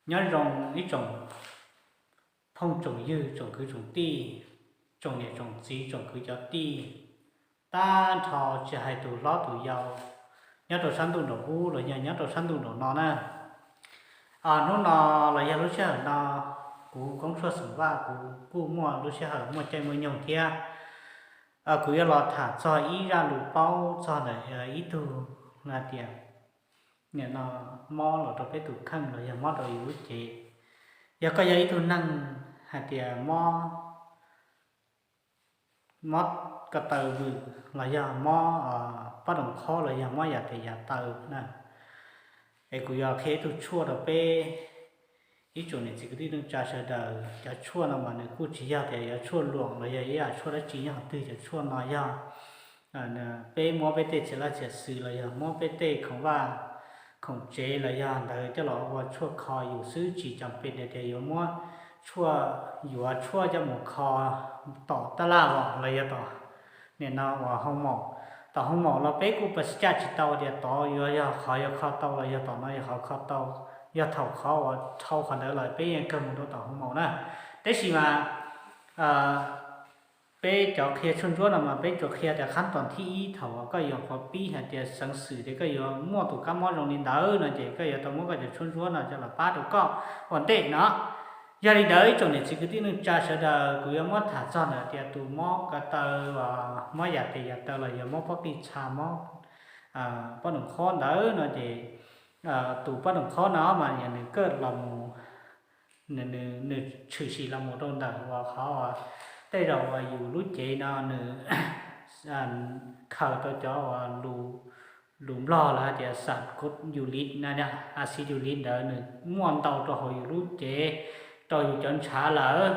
Nyob zoo ib tsoom phooj tsoom ywg, tsoom kwv tsoom tij, tsoom niam tsoom txiv, tsoom kwv cov tij, tag nrho tsis hais tus hlob tus yau, nyob rau sab ntuj nraum ub los yog nyob rau sab ntuj nraum no na. Hnub no los yog lub sij hawm no, kuv Koob Tshuaj Xoom Vaj kuv kuj muaj lub sij hawm muaj caij muaj nyoog thiab. Kuv yuav los tham txog ib zaj lus paub txog ntawm ib tug hais tias, nim no mob los rau peb tus kheej los yog mob rau yus lub cev. Yog koj yog ib tug neeg hais tias mob, mob ko taw vwm los yog mob poj doom qhob los yog mob yam tes yam taw na, es kuv yuav qhia ib tug tshuaj rau peb ib tsoom niam txiv kwv tij neej tsa sawv daws. Cov tshuaj no mas nws kuj tsis yog tias yuav tshuaj luam los yog ib yam tshuaj dab tsi nyob qhov twg. Cov tshuaj no yog peb muab peb tej txiv laj txiv xwm los yog muab peb tej khoom vaj khoom tsev los yog ntawd coj los ua tshuaj kho yus xwb, tsis cam pem tias yuav muab tshuaj, yuav tshuaj coj mus kho tom taj laj los los yog tom, nim no uas hoo maum. Tom hoo maum los peb kuj pas caj tsis tau tias tod yuav yog qhov yuav kho tau los yog tom no yog qhov kho tau. Yog thaum qhov uas dhau qhov ntawd los peb yeej kawg mus rau tom hoo maum na. Tab sis mas peb cov qhia tshuaj ntsuab no mas peb tsuas qhia tias qhab toom thib ib thaum uas koj yuav qhuav pib hais tias xeev xwm tias koj yuav muaj tus kab mob zoo li ntawd no ces koj yuav tau muab koj cov tshuaj ntsuab no coj los pab rau koj ua ntej no. Yog li ntawd ib tsoom niam txiv kwv tij neej tsa sawv daws, kuv yuav muab tham txog ntawm tias tus mob ko taw, mob yam tes yam taw los yog mob pob qij txha, mob poj doom qhob ntawd no ces tus poj doom qhob no mas yog nws kaj los mus, nws tshwm sim los mus rau ntawm uas qhov tej zaum uas yus lub cev no nws khaws tau cov uas lus Nplog lawv hais tias xam uric na, a xi uric ntawd nws muaj ntau rau hauv yus lub cev, rau yus cov ntshav lawm.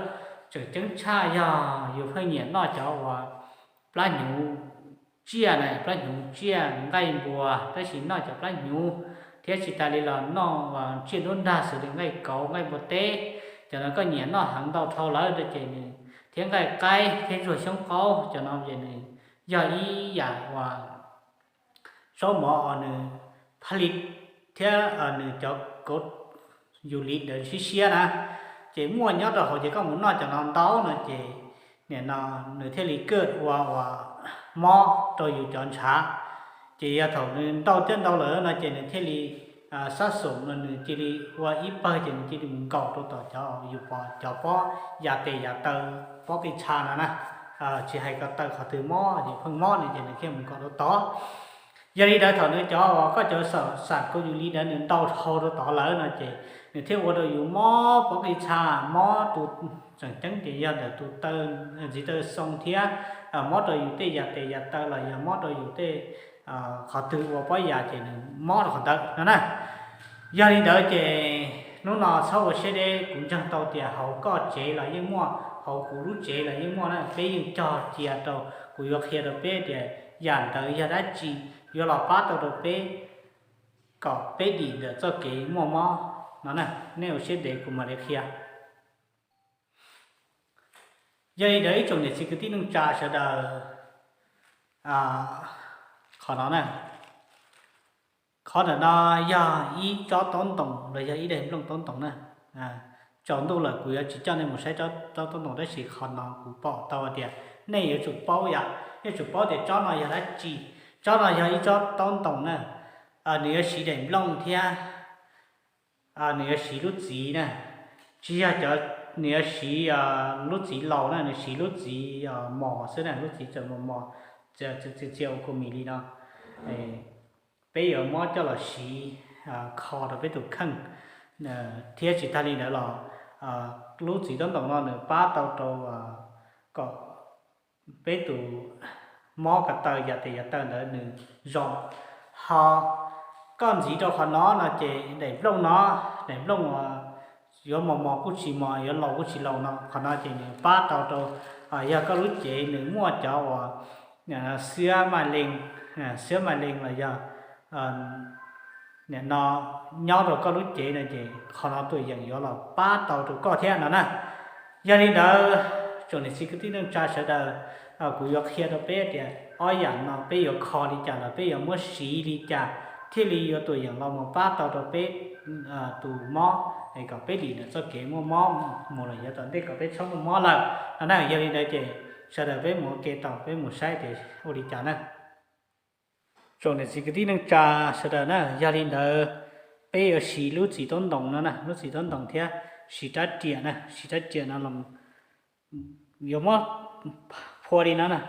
Tseem ceeb tshaj yog yus pheej nyiam noj cov uas plab hnyuv tsiaj na, plab hnyuv tsiaj nqaij npua, tab sis noj cov plab hnyuv thiab tsis tas li los noj tsiaj nruab nrag xws li nqaij kauv nqaij npua teb, cov no koj nyiam noj heev ntau dhau lawm no ces nws, thiab nqaij qaib thiab ntsuag xyoob qaub, cov no ces nws yog ib yam uas zaub mov uas nws phaj li thiab nws cov kauv uric ntawd siab siab na, ces muaj nyob rau hauv ces koj mus noj cov no ntau no ces nim no nws thiaj li kaj ua uas mob rau yus cov ntshav. Ces yog thaum nws ntau thiab ntau lawm no ces nws thiaj li sab xum no nws cia li ua ib pawg ces nws cia li mus nkaum rau tom cov yus pom cov pob yam tes yam taw, pob qij txha no na. Tsis hais ko taw qhov twg mob ces pheej mob no ces nws thiaj mus nkaum rau tod. Yog li ntawd thaum nws cov uas koj cov xam uric ntawd nws ntau dhau rau tod lawm no ces nws thiaj ua rau yus mob pob qij txha, mob tus, tseem ceeb ces yog ntawm tus taw, ntxiv taw xoo thiab mob rau yus tej yam tes yam taw los yog mob rau yus tej qhov twg ua pob yam ces nws mob rau qhov ntawd no na. Yog li ntawd ces hnub no txhob ua siab deb, kuv ntseeg tau tias hauv koj tsev los yeej muaj, hauv kuv lub tsev los yeej muaj na. Peb yeej cog cia rau, kuv yuav qhia rau peb tias yam ntawd yog dab tsi yuav los pab tau rau peb kom peb dim ntawm txoj kev muaj mob no na. Nej ua siab ntev kuv mam li qhia. Yog li ntawd ib tsoom niam txiv kwv tij neej tsa sawv daws, qhov no na, qhov ntawm no yog ib tsob taub ntoos los yog ib daim nplooj taub ntoos na. Tsaus ntuj lawm kuv yuav tsis coj nej mus saib tsob taub ntoos, tab sis qhov no kuv pom tau tias nej yuav tsum paub yom, yuav tsum paub tias tsob no yog dab tsi. Tsob no yog ib tsob taub ntoos na, nws yuav siv daim nplooj thiab nws yuav siv lub txiv na. Tsis yog cov, nws yuav siv lub txiv laus na, nws siv lub txiv mos xwb na, lub txiv txawm mos mos, txias ua kua mis li no. Peb yuav muab coj los siv kho rau peb tus kheej, thiab tsis tag li ntawd los lub txiv taub ntoos no nws pab tau rau kom peb tus mob ko taw yam tes yam taw ntawd nws zoo. Ho koj ntxiv rau qhov no no ces daim nplooj no, daim nplooj uas yuav mos mos kuj tsis mos, yuav laus kuj tsis laus no, qhov no ces nws pab tau rau, yog koj lub cev nws muaj cov uas xiab maj leej, xiab maj leej los yog nim no nyob rau koj lub cev no ces qhov no tuaj yeem yuav los pab tau rau koj thiab no na. Yog li ntawd, tsoom niam txiv kwv tij neej tsa sawv daws, kuv yuav qhia rau peb tias ob yam no peb yuav kho li cas los peb yuav muab siv li cas thiaj li yuav tuam yeem los mus pab tau rau peb tus mob, es kom peb dim ntawm txoj kev muaj mob mus los yav tom ntej kom peb txhob muaj mob lawm no na. Yog li ntawd ces sawv daws peb mus ua ke tau, peb mus saib tias ua li cas na. Tsoom niam txiv kwv tij neej tsa sawv daws na, yog li ntawd peb yuav siv lub txiv taub ntoos no na, lub txiv taub ntoos thiab siv rab riam na, siv rab riam no los yuav muab phua li no na.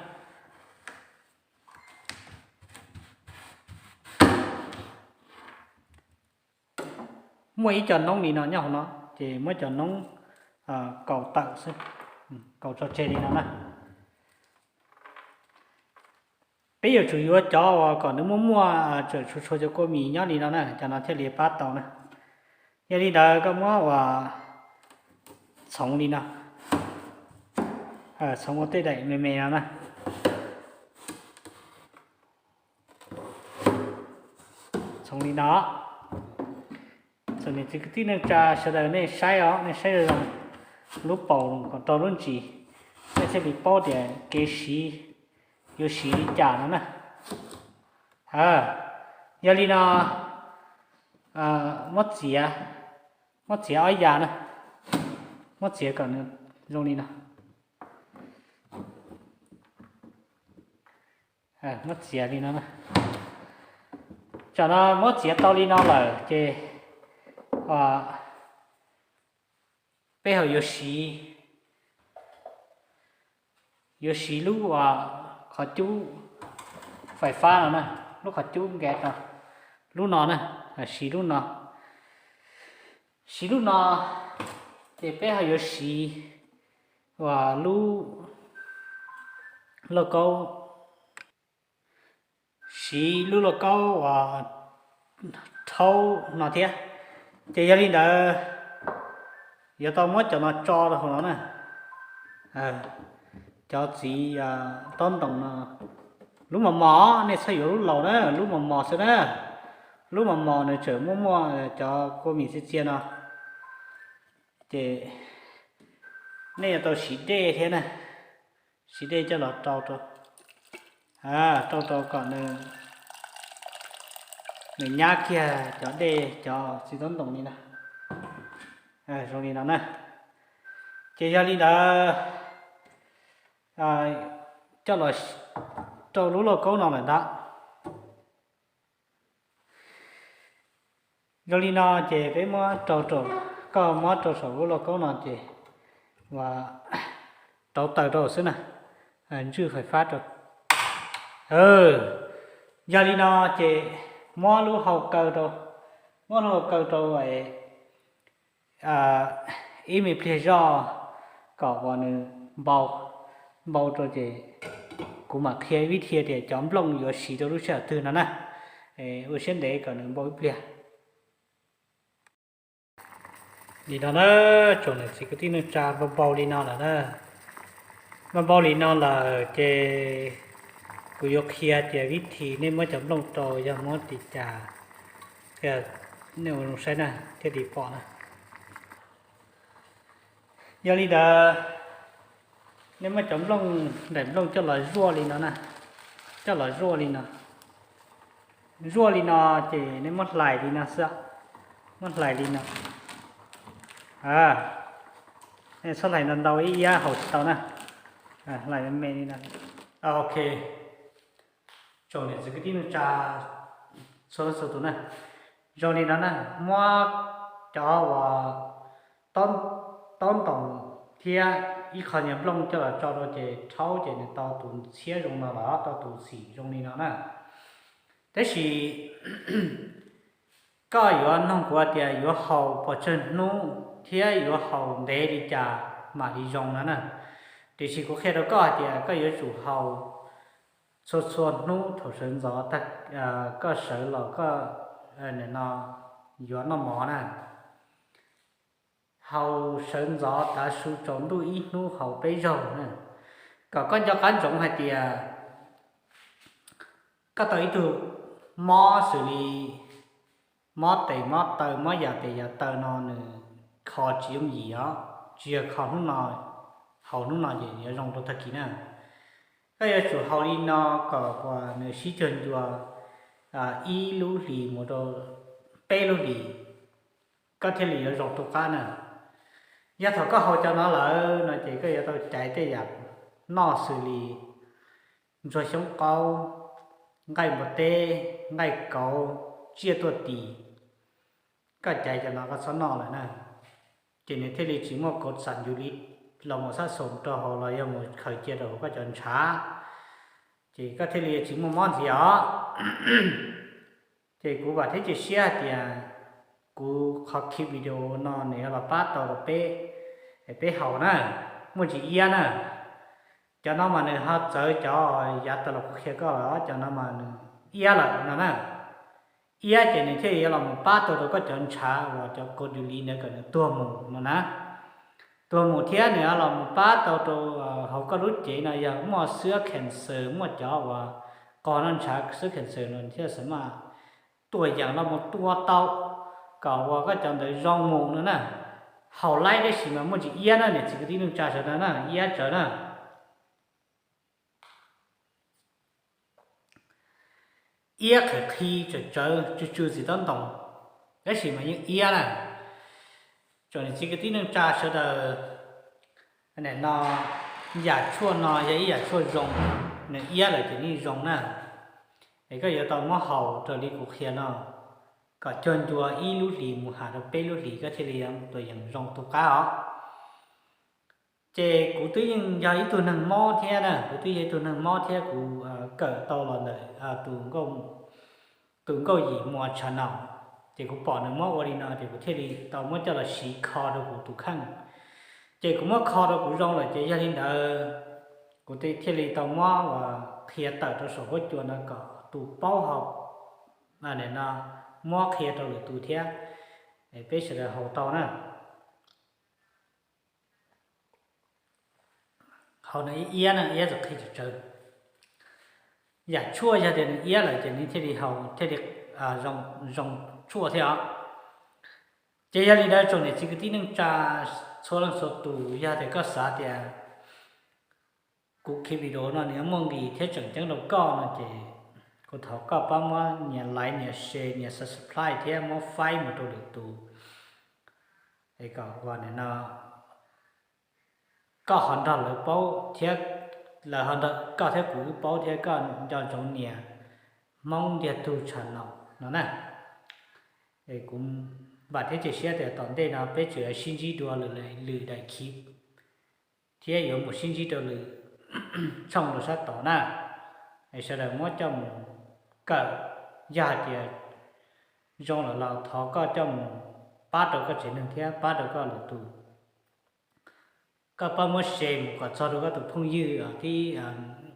Muaj ib co noob li no nyob hauv no, ces muab cov noob kaus tawm xwb, kaus tso tseg li no na. Peb yuav tsum yuav cov uas kom nws muaj muaj tseem tshua tshua cov kua mis nyob li no na, cov no thiaj li pab tau na. Yog li ntawd koj muab uas txhoov li no, txhoov ua tej daim me me no na. Txhoov li no. Tsoom niam txiv kwv tij neej tsa sawv daws nej saib os, nej saib zoo lub paus kom rau lub ntsis, nej thiaj li paub tias kev siv yuav siv li cas no na. Yog li no, muab txiav, muab txiav ob yav na, muab txiav kom nws zoo li no. Muab txiav li no na. Tsam no muab txiav tau li no lawm ces peb ho yuav siv, yuav siv lub qhov cub fais fab no na, lub qhov cub nkev no, lub no na, siv lub no, siv lub no, ces peb ho yuav siv uas lub lauj kaub, siv lub lauj kaub uas rhaub no thiab. Ces yog li ntawd yuav tau muab cov no tso rau hauv no na. Cov txiv taub ntoos no, lub mos mos, nej txhob yuav lub laus na, lub mos mos xwb na. Lub mos mos nws tseem muaj muaj cov kua mis txias txias no, ces nej yuav tau siv dej thiab na, siv dej coj los rau rau, rau rau kom nws nyab kiag cov dej cov txiv taub ntoos li no, zoo li no na. Ces yog li ntawd coj los rau lub lauj kaub no lawm ntag. Zoo li no ces peb muab rau, koj muab rau saum lub lauj kaub no ces ua rauv taws rau xwb na, ntswj fais fab rau. Yog li no ces muab lub hau kaw rau, muab lub hau kaw rau ib me pliag zoj kom uas nws npau, npau rau ces kuv mam qhia vib thi tias cov nplooj yuav siv rau lub sij hawm twg no na. Ua siab ntev kom nws npau ib pliag. Li no na, tsoom niam txiv kwv tij neej tsa, npau npau li no lawm na. Npau npau li no lawm ces kuv yuav qhia tias vib thi nej muab cov nplooj rau yog muab li cas, qhia nej ua zoo saib na thiaj li pom na. Yog li ntawd nej muab cov nplooj, daim nplooj coj los zuaj li no na, coj los zuaj li no. Zuaj li no ces nej muab hlais li no xwb, muab hlais li no. Nej txhob hlais ntau ntau, ib iab haus tsis tau na. Hlais me me li no. Ok, tsoom niam txiv kwv tij neej tsa txhua leej txhua tus na, zoo li no na, muab cov uas taub ntoos thiab ib qho nyuag nplooj coj los tso rau ces rhaub ces nws tau tus ntxhiab zoo no los tau tus xim zoo li no na. Tab sis koj yuav noog kuv tias yuav haus pes tsawg hnub thiab yuav haus ntev li cas mam li zoo no na. Tiam sis kuv qhia rau koj hais tias koj yuav tsum haus txhua txhua hnub thaum sawv ntxov, koj sawv los koj no yuav noj mov na. Haus sawv ntxov tav su tsaus ntuj ib hnub haus peb zaug na, kom koj nco qab ntsoov hais tias koj tau ib tug mob xws li mob tes mob taw, mob yam tes yam taw no nws kho tsis yooj yim os, tsis yog kho hnub no, haus hnub no ces yuav zoo rau tag kis na. Koj yuav tsum haus li no kom uas nws sib cuag ncua ib lub hlis mus rau peb lub hlis, koj thiaj li yuav zoo tu qab na. Yog thaum koj haus cov no lawm no ces koj yuav tau caiv tej yam noj xws li ntsuag xyoob qaub, nqaij npua teb, nqaij kauv, tsiaj tuaj tis. Koj caiv cov no koj txhob noj lawm na, ces nws thiaj li tsis muaj kauv xam yus li los mus xab xoos rau hauv los yog mus khaws cia rau hauv koj cov ntshav, ces koj thiaj li tsis muaj mob ntxiv os. Ces kuv vam thiab cia siab hais tias kuv qhov clip video no nws yuav los pab tau rau peb, peb haus na, muaj ntsis iab na. Cov no mas nws ho txawv cov yav tas los kuv qhia koj los cov no mas nws iab lawm no na. Iab ces nws thiaj yuav los mus pab tau rau koj cov ntshav uas cov kauv du li ntawd kom nws tuag mus no na. Tuag mus thiab nws yuav los mus pab tau rau hauv koj lub cev no yog muaj xwb cancer, muaj cov uas qos noj ntshav xwb cancer no thiaj xam maj tuaj yeem los mus tua tau kom uas koj cov ntawd zoo mus no na. Haus laib tab sis mas muaj ntsis iab na niam txiv kwv tij neej tsa sawv daws na, iab tsawv na. Iab qhwv qhi tsawv tsawv tsw tsw txiv tob ntoos, tab sis mas yeej iab na. Tsoom niam txiv kwv tij neej tsa sawv daws, no yam tshuaj no yog ib yam tshuaj zoo, nws iab lawm ces yeej zoo na. Es koj yuav tau muab haus raws li kuv qhia no kom cuag ncua ib lub hlis mus has rau peb lub hlis koj thiaj li tuam yeem zoo tu qab os. Ces kuv twb yeej yog ib tug neeg mob thiab na, kuv twb yog ib tug neeg mob thiab kuv kawm tau los ntawm tus nkauj yim Muas Tshav Naum, ces kuv pom nws muab ua li no ces kuv thiaj li tau muab coj los siv kho rau kuv tus kheej. Ces kuv muab kho rau kuv zoo lawm ces yog li ntawd kuv thiaj li tau muab uas qhia tawm rau saum huab cua no kom tus paub haus, no muab qhia rau lwm tus thiab, peb sawv daws haus tau na. Haus no iab na, iab txawv qhi tsawv tsawv. Yam tshuaj yog tias nws iab lawm ces nws thiaj li haus thiaj li zoo tshuaj thiab os. Ces yog li ntawd tsoom niam txiv kwv tij neej tsa txhua leej txhua tus, yog tias koj xav tias kuv clip video no nws yuav muaj nqis thiab tseem ceeb rau koj no ces kuv thov koj pab muab nias like, nias share, nias subscribe thiab muab faib mus rau lwm tus, es kom uas nim no koj ho nrog lawv paub thiab, lawv ho nrog koj thiab kuv wb paub thiab koj nco ntsoov nias Hmoob Ntiag Tug Tshav Naum no na. Es kuv vam thiab cia siab tias tom ntej no peb tseem yuav sib ntsib dua lwm daim clip thiab yuav mus sib ntsib rau lwm tshooj rau sab tod na. Es sawv daws muab coj mus kawm, yog hais tias zoo lawm los thov koj coj mus pab rau koj tsev neeg thiab pab rau koj lwm tus. Koj pab muab share mus kom txog rau koj tus phooj ywg tib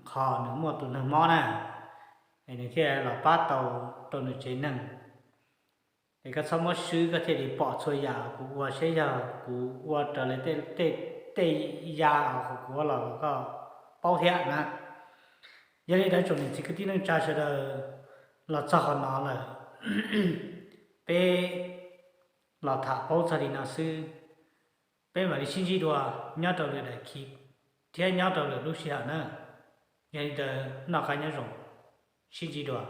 qho nws muaj tus neeg mob na, es nws thiaj los pab tau rau nws tsev neeg. Es koj txhob muab swb, koj thiaj li pom txhua yam kuv ua, saib yog kuv ua raws li tej ya kuv ua los koj paub thiab na. Yog li ntawd tsoom niam txiv kwv tij neej tsa sawv daws, los txog qhov no lawm, peb los tham paub txog li no xwb. Peb mam li sib ntsib dua nyob rau lwm daim clip thiab nyob rau lwm lub sij hawm na. Yog li ntawd noj qab nyob zoo, sib ntsib dua.